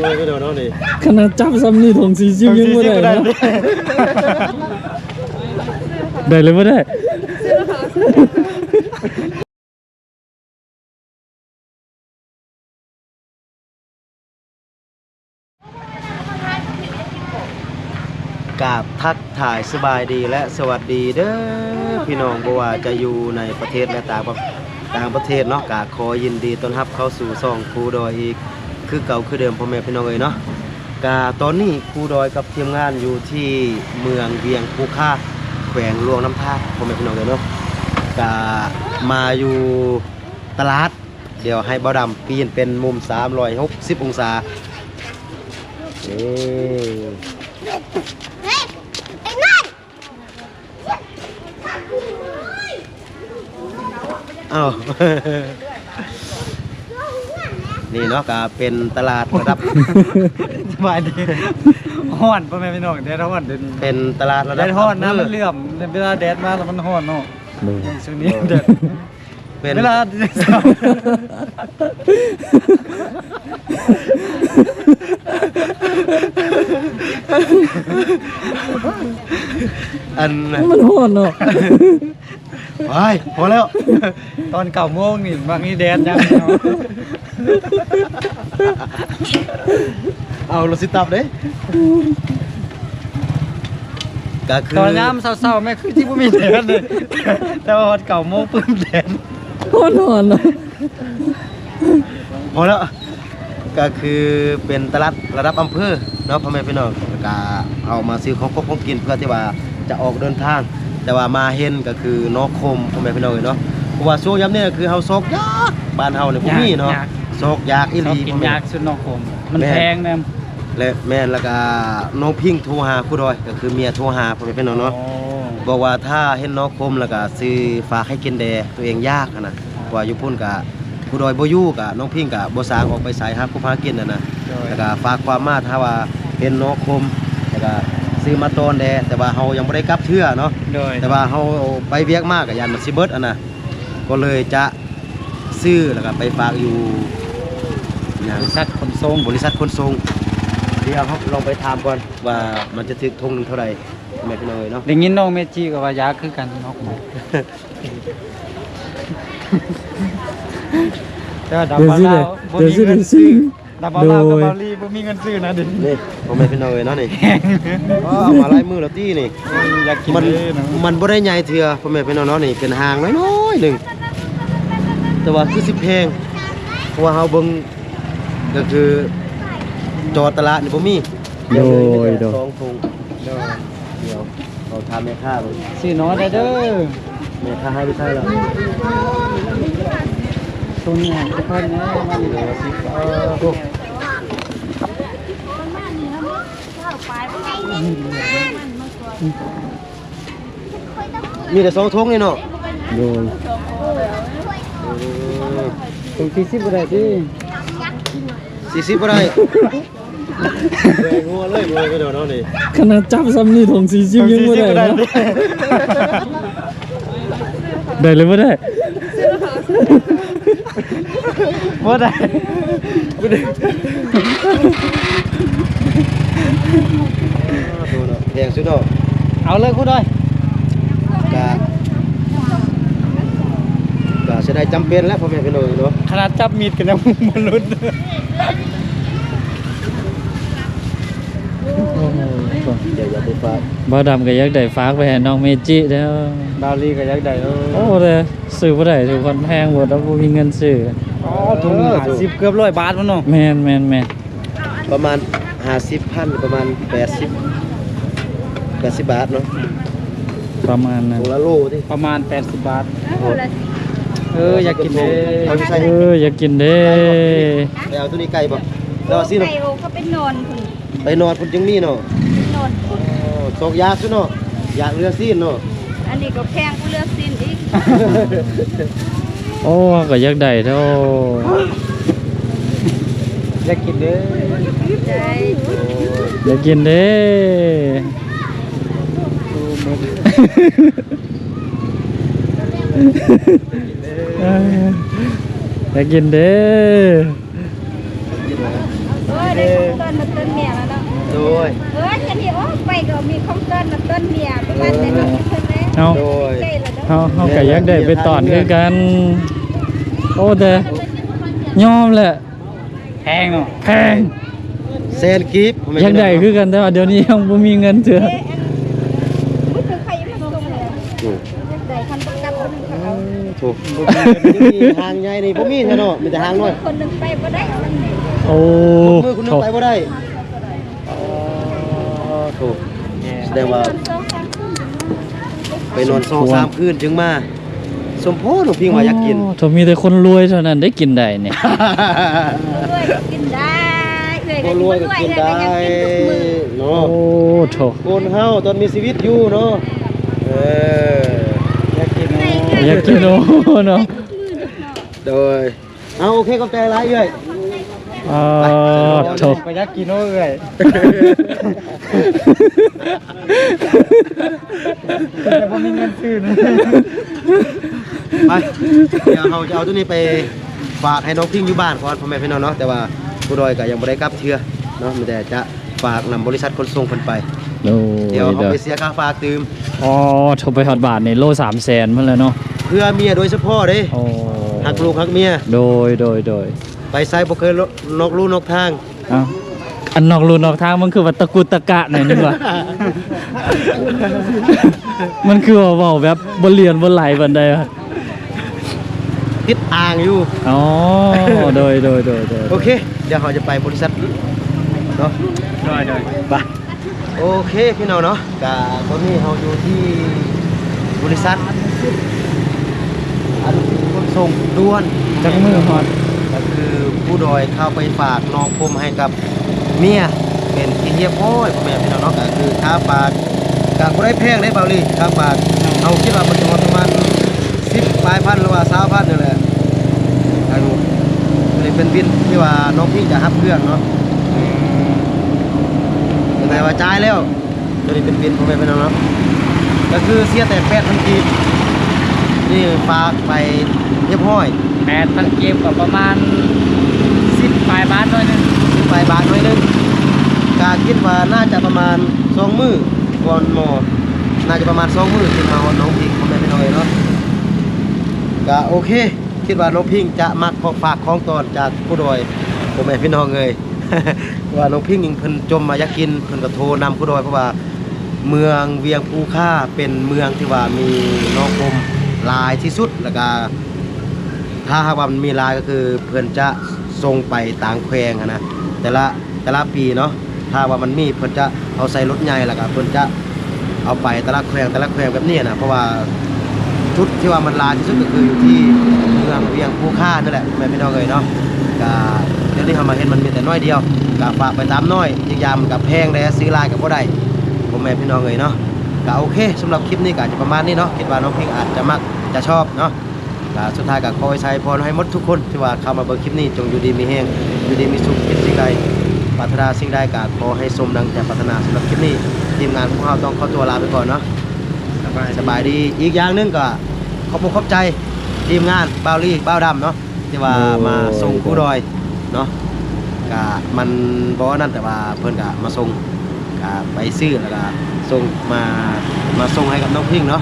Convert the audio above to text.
ໂອ້ຍ ໄປໂດນເນາະນີ້ ຂະໜາດຈັບສ່ຳນີ້ ຖົງສີ່ສິບຍັງບໍ່ໄດ້ເນາະ ໄດ້ເລີຍບໍ່ໄດ້. ກາບທັກທາຍສະບາຍດີ ແລະ ສະຫວັດດີເດີພີ່ນ້ອງ ບໍ່ວ່າຈະຢູ່ໃນປະເທດ ແລະ ຕ່າງປະ ຕ່າງປະເທດເນາະ ກະຂໍຍິນດີຕ້ອນຮັບເຂົ້າສູ່ຊ່ອງຄູດອຍອີກຄືເກົ່າຄືເດີມ ພໍ່ແມ່ພີ່ນ້ອງເອີຍເນາະ. ກະຕອນນີ້ຄູດອຍກັບທີມງານຢູ່ທີ່ເມືອງວຽງພູຄາ ແຂວງຫຼວງນ້ຳທາ ພໍ່ແມ່ພີ່ນ້ອງເອີຍເນາະ. ກະມາຢູ່ຕະຫຼາດ ດຽວໃຫ້ບ່າວດຳປີ້ນເປັນມຸມສາມຮ້ອຍຫົກສິບອົງສາ. ເອີ ເອົ້າ ນີ້ເນາະ ກະເປັນຕະຫຼາດລະດັບ ສະບາຍດີ ຮ້ອນ ພໍ່ແມ່ພີ່ນ້ອງ ແດດຮ້ອນດຽວນີ້ ເປັນຕະຫຼາດລະດັບ ແດດຮ້ອນນະ ອຳເພີ ມັນເຫຼື້ອມ ເວລາແດດມາແລ້ວມັນຮ້ອນເນາະ. ໂດຍ ຊ່ວງນີ້ແດດ ເປັນ ເວລາ ອັນ ມັນຮ້ອນເນາະ ໄປ ພໍແລ້ວ ຕອນເກົ້າໂມງນີ້ມັກມີແດດຍາມນີ້ເນາະ. ເອົາ ລົດຊິຕັບເດ້ ກະຄືຕອນຍາມເຊົ້າໆ ແມ່ນຄືຊິບໍ່ມີແດດເດ້ ແຕ່ວ່າຮອດເກົ້າໂມງປຶ້ມແດດ ຮ້ອນໆ ເນາະ. ພໍແລ້ວ ກະຄືເປັນຕະຫຼາດລະດັບອຳເພີເນາະ ພໍ່ແມ່ພີ່ນ້ອງ ກະເຮົາມາຊື້ຂອງຄົບຂອງກິນ ເພື່ອທີ່ວ່າຈະອອກເດີນທາງ ແຕ່ວ່າມາເຫັນກະຄືໜໍ່ຂົມ ພໍ່ແມ່ພີ່ນ້ອງເອີຍເນາະ. ເພາະວ່າຊ່ວງຍາມນີ້ກະຄືເຮົາຊອກຢາກ ບ້ານເຮົານີ້ບໍ່ມີເນາະ ຍາກ ຊອກຢາກອີ່ຫຼີ ຊອກກິນ ພໍ່ແມ່ ຢາກຊຸດໜໍ່ຂົມ ມັນແພງນຳ ແລະ ແມ່ນ ແລ້ວກະນ້ອງພິງໂທຫາຄູດອຍ ກະຄືເມຍໂທຫາ ພໍ່ແມ່ພີ່ນ້ອງເນາະ ບອກວ່າຖ້າເຫັນໜໍ່ຂົມແລ້ວກະຊື້ຝາກໃຫ້ກິນແດ່ ໂຕເອງຢາກຫັ້ນນະ. ເພາະວ່າຢູ່ພຸ້ນກະ ຄູດອຍບໍ່ຢູ່ ກະນ້ອງພິງກະບໍ່ສ້າງອອກໄປໃສ ຫາກົບຫາກິນຫັ້ນນະ ແລ້ວກະຝາກຄວາມມາ ຖ້າວ່າເຫັນໜໍ່ຂົມ ແລ້ວກະຊື້ມາຕອນແດ່ ແຕ່ວ່າເຮົາຍັງບໍ່ໄດ້ກັບເທື່ອເນາະ ແຕ່ວ່າເຮົາໄປວຽກມາກະຢ້ານມັນຊິເບິດຫັ້ນນະ ກໍເລີຍຈະຊື້ ແລ້ວກະໄປຝາກຢູ່ຫຍັງ ບໍລິສັດຂົນສົ່ງ ບໍລິສັດຂົນສົ່ງ. ດຽວເຮົາລອງໄປຖາມກ່ອນວ່າມັນຈະຖືກຖົງໜຶ່ງເທົ່າໃດ ແມ່ນພີ່ນ້ອງເອີຍເນາະ. ໄດ້ຍິນນ້ອງເມຈິກະວ່າຢາກຄືກັນເນາະ ແຕ່ວ່າດາວ ເດີ ບໍ່ມີເງິນຊື້ ດາວ ໂດຍ ບໍ່ມີເງິນຊື້ນະ ນີ້ ພໍ່ແມ່ພີ່ນ້ອງເອີຍເນາະນີ້ ເອົາມາຫຼາຍມື້ແລ້ວຕິນີ້ ຢາກກິນ ມັນ ເດ້ເນາະ ມັນບໍ່ໄດ້ໃຫຍ່ເທື່ອ ພໍ່ແມ່ພີ່ນ້ອງເນາະ ນີ້ເປັນຫາງນ້ອຍໆ ໜຶ່ງ ແຕ່ວ່າຄືຊິແພງ ເພາະວ່າເຮົາເບິ່ງ ກະຄືຈອດຕະຫຼາດນີ້ບໍ່ມີ ໂດຍ ໂດຍ ສອງຖົງ ໂດຍ ດຽວເຮົາຖາມແມ່ຄ້າເບິ່ງ ຊື້ໜໍ່ໄດ້ເດີ ແມ່ຄ້າໃຫ້ໄປໃສ່ແລ້ວ ໂຕນີ້ຫ້າສິບພັນນະ ມັນເຫຼືອສິບ ເອີ ໂອ້ ມີແຕ່ສອງຖົງນີ້ເນາະ ໂດຍ ເອີ ຖົງສີ່ສິບບໍ່ໄດ້ຕິ ສີ່ສິບບໍ່ໄດ້ ເມື່ອຍຫົວເລີຍ ເມື່ອຍໄປໂດນເຮົານີ້ ຂະໜາດຈັບສ່ຳນີ້ຖົງສີ່ສິບຍັງບໍ່ໄດ້ເນາະ ໄດ້ຫຼືບໍ່ໄດ້ ບໍ່ໄດ້ ບໍ່ໄດ້ ໂອ້ໂຫ ແພງສຸດເນາະ ເອົາເລີຍຄູດອຍ ກະ ກະເສຍດາຍຈຳເປັນແຫຼະ ພໍ່ແມ່ພີ່ນ້ອງເນາະ ຂະໜາດຈັບມີດກໍຍັງບໍ່ຫຼຸດ. ໂອ້ໂຫ ດຽວຢາກໄປຝາກ ບ່າວດຳກໍຢາກໄດ້ ຝາກໄປໃຫ້ນ້ອງເມຈິເດີ້ ບ່າວລີກໍຢາກໄດ້ ໂອ້ ໂອ້ ແຕ່ຊື້ບໍ່ໄດ້ທຸກຄົນ ແພງໝົດ ເຮົາບໍ່ມີເງິນຊື້ ອໍ ຖົງໜຶ່ງຫ້າສິບ ເກືອບຮ້ອຍບາດພຸ້ນເນາະ ແມ່ນໆໆ ປະມານຫ້າສິບພັນ ປະມານແປດສິບ ແປດສິບບາດເນາະ ປະມານນັ້ນ ຖົງລະໂລຕິ ປະມານແປດສິບບາດ ເອີ ຢາກກິນເດ້ ເອີ ຢາກກິນເດ້ ໄປເອົາໂຕນີ້ໄກ່ບໍ່ ແລ້ວວ່າຊີ້ນ ໄກ່ໂອ ກໍໄປນອນພຸ້ນ ໄປນອນພຸ້ນຈຶ່ງມີເນາະ ໄປນອນພຸ້ນ ໂອ້ ຊອກຢາກສຸດເນາະ ຢາກເຫຼືອຊີ້ນເນາະ ອັນນີ້ກໍແພງກວ່າເຫຼືອຊີ້ນອີກ ໂອ້ ເຮົາກໍຢາກໄດ້ເດີ້ ຢາກກິນເດ້ ຢາກກິນເດ້ ຢາກກິນເດ້. ໂອ້ຍ ໄດ້ຂອງຕ້ອນມາຕ້ອນເມຍແລ້ວເນາະ. ໂດຍ ເອີຍ ຈະມີ ໂອ້ ໄປກໍມີຂອງຕ້ອນມາຕ້ອນເມຍ ໄປບ້ານໄປນອກເພິ່ນແລ້ວ. ເຮົາ ໃກ້ແລ້ວເນາະ. ເຮົາ ເຮົາກໍຢາກໄດ້ໄປຕ້ອນຄືກັນ. ໂອ້ ແຕ່ຍອມແຫຼະ. ແພງເນາະ ແພງ ແສນກີບ ຢາກໄດ້ຄືກັນ ແຕ່ວ່າດຽວນີ້ຍັງບໍ່ມີເງິນເທື່ອ. ເອີ ອັນ ບໍ່ເຄີຍໃຜມາສົ່ງເລີຍ. ອືມ ຢາກໄດ້ຄັນປະກັບຄົນໜຶ່ງເຂົາເອົາ. ໂອ້ ບໍ່ມີ ບໍ່ມີ ຫ້າງໃຫຍ່ນີ້ບໍ່ມີແທ້ເນາະ ມີແຕ່ຫ້າງນ້ອຍ ຄົນໜຶ່ງໄປບໍ່ໄດ້. ໂອ້ ຄົນໜຶ່ງໄປບໍ່ໄດ້. ອໍ ໂອ້ ສະແດງວ່າໄປນອນສອງສາມຄືນຈຶ່ງມາ. ສົມພໍນ້ອງພິງວ່າຢາກກິນ. ໂອ້ ໂຖ ມີແຕ່ຄົນລວຍເທົ່ານັ້ນໄດ້ກິນໄດ້ນີ້. ລວຍກໍກິນໄດ້ ເອື້ອຍກໍກິນໄດ້ ເອື້ອຍກໍຢາກກິນທຸກມື້ເນາະ. ໂອ້ ໂຖ ຄົນເຮົາຕອນມີຊີວິດຢູ່ເນາະ. ເອີ ຢາກກິນ ຢາກກິນ ໂອ້ ເນາະ. ໂດຍ ເອົາ ໂອເຄ ຂອບໃຈຫຼາຍເອື້ອຍ. ອໍ ໂຖ ໄປຢາກກິນເນາະເອື້ອຍ ແຕ່ບໍ່ມີເງິນຊື້ນະ. ໄປ ດຽວເຮົາຈະເອົາໂຕນີ້ໄປຝາກໃຫ້ນ້ອງພິງຢູ່ບ້ານກ່ອນ ພໍ່ແມ່ພີ່ນ້ອງເນາະ. ແຕ່ວ່າຜູ້ດອຍກໍຍັງບໍ່ໄດ້ກັບເທື່ອເນາະ ມີແຕ່ຈະ ຝາກນຳບໍລິສັດຂົນສົ່ງເພິ່ນໄປ. ໂດຍ ດຽວເຮົາໄປເສຍຄ່າຝາກຕື່ມ. ອໍ ໂທໄປຮອດບ້ານນີ້ໂລສາມແສນພຸ້ນແຫຼະເນາະ. ເພື່ອເມຍໂດຍສະເພາະເດ້. ໂອ້ ຮັກລູກຮັກເມຍ. ໂດຍ ໂດຍ ໂດຍ ໄປໃສບໍ່ເຄີຍນອກລູນອກທາງ. ເອົ້າ ອັນນອກລູນອກທາງມັນຄືວ່າຕະກຸດຕະກະໜ້ອຍໜຶ່ງວ່າ ມັນຄືວ່າເວົ້າແບບບໍ່ລຽນບໍ່ໄຫຼປານໃດວະ. ຕິດອ່າງຢູ່. ອໍ ໂດຍ ໂດຍ ໂດຍ ໂດຍ ໂອເຄ ດຽວເຮົາຈະໄປບໍລິສັດເນາະ. ໂດຍ ໂດຍ ໄປ. ໂອເຄ ພີ່ນ້ອງເນາະ ກະຕອນນີ້ເຮົາຢູ່ທີ່ບໍລິສັດ ອັນ ຂົນສົ່ງດ່ວນ. ຈັກມື້ຮອດ? ກະຄືຜູ້ດອຍເຂົ້າໄປຝາກນ້ອງພົມໃຫ້ກັບເມຍເປັນທີ່ຮຽບຮ້ອຍ ພໍ່ແມ່ພີ່ນ້ອງເນາະ. ກະຄືຄ່າຝາກ ກະບໍ່ໄດ້ແພງເດ້ ບ່າວລີ ຄ່າຝາກ ເຮົາຄິດວ່າມັນຊິຮອດປະມານສິບປາຍພັນ ຫຼືວ່າຊາວພັນນີ້ແຫຼະ. ອັນນີ້ເປັນບິນທີ່ວ່ານ້ອງພິງຈະຮັບເຄື່ອງເນາະ. ອືມ ແຕ່ວ່າຈ່າຍແລ້ວ ໂຕນີ້ເປັນບິນ ພໍ່ແມ່ພີ່ນ້ອງເນາະ ກະຄືເສຍແຕ່ແປດພັນກີບ ນີ້ຝາກໄປຮຽບຮ້ອຍ. ແປດພັນກີບກໍປະມານສິບປາຍບາດໜ້ອຍໜຶ່ງ ສິບປາຍບາດໜ້ອຍໜຶ່ງ. ກະຄິດວ່າໜ້າຈະປະມານສອງມື້ກ່ອນໝໍ ໜ້າຈະປະມານສອງມື້ຈຶ່ງມາຮອດນ້ອງພິງ ພໍ່ແມ່ພີ່ນ້ອງເອີຍເນາະ. ກະໂອເຄ ຄິດວ່ານ້ອງພິງຈະມັກຂອງຝາກຂອງຕ້ອນຈາກຜູ້ດອຍ ພໍ່ແມ່ພີ່ນ້ອງເອີຍ. ວ່ານ້ອງພິງເພິ່ນຈົ່ມມາຢາກກິນ ເພິ່ນກໍໂທນຳຜູ້ດອຍ ເພາະວ່າເມືອງວຽງພູຄາເປັນເມືອງທີ່ວ່າມີນ້ອງພົມຫຼາຍທີ່ສຸດ. ແລ້ວກະຖ້າຫາກວ່າມັນມີຫຼາຍກໍຄືເພິ່ນຈະສົ່ງໄປຕ່າງແຂວງຫັ້ນນະ ແຕ່ລະ ແຕ່ລະປີເນາະ. ຖ້າວ່າມັນມີ ເພິ່ນຈະເອົາໃສ່ລົດໃຫຍ່ ແລ້ວກະເພິ່ນຈະ ເອົາໄປແຕ່ລະແຂວງ ແຕ່ລະແຂວງແບບນີ້ນະ. ເພາະວ່າຈຸດທີ່ວ່າມັນຫຼາຍທີ່ສຸດກໍຄືຢູ່ທີ່ເມືອງວຽງພູຄານີ້ແຫຼະ ພໍ່ແມ່ພີ່ນ້ອງເອີຍເນາະ. ກະດຽວນີ້ເຮົາມາເຫັນມັນມີແຕ່ໜ້ອຍດຽວ ກະຝາກໄປຕາມໜ້ອຍ ອີກຢ່າງມັນກະແພງແດ່ ຊື້ຫຼາຍກໍບໍ່ໄດ້ ພໍ່ແມ່ພີ່ນ້ອງເອີຍເນາະ. ກະໂອເຄ ສຳລັບຄລິບນີ້ກະຈະປະມານນີ້ເນາະ ຄິດວ່ານ້ອງພິງອາດຈະມັກຈະຊອບເນາະ. ກະສຸດທ້າຍກະຂໍອວຍໄຊພອນໃຫ້ໝົດທຸກຄົນທີ່ວ່າເຂົ້າມາເບິ່ງຄລິບນີ້ ຈົ່ງຢູ່ດີມີແຮງ ຢູ່ດີມີສຸກ ຄິດສິ່ງໃດປາດຖະໜາສິ່ງໃດ ກະຂໍໃຫ້ສົມດັ່ງໃຈປາດຖະໜາ. ສຳລັບຄລິບນີ້ ທີມງານພວກເຮົາຕ້ອງຂໍຕົວລາໄປກ່ອນເນາະ. ສະບາຍ ສະບາຍດີ. ອີກຢ່າງໜຶ່ງກໍຂອບອົກຂອບໃຈທີມງານບ່າວລີ ບ່າວດຳເນາະ ທີ່ວ່າ ໂດຍ ມາສົ່ງ ໂດຍ ຄູດອຍເນາະ. ກະມັນບໍ່ນັ້ນ ແຕ່ວ່າເພິ່ນກະມາສົ່ງ ກະໄປຊື້ ແລ້ວກະສົ່ງມາ ມາສົ່ງໃຫ້ກັບນ້ອງພິງເນາະ.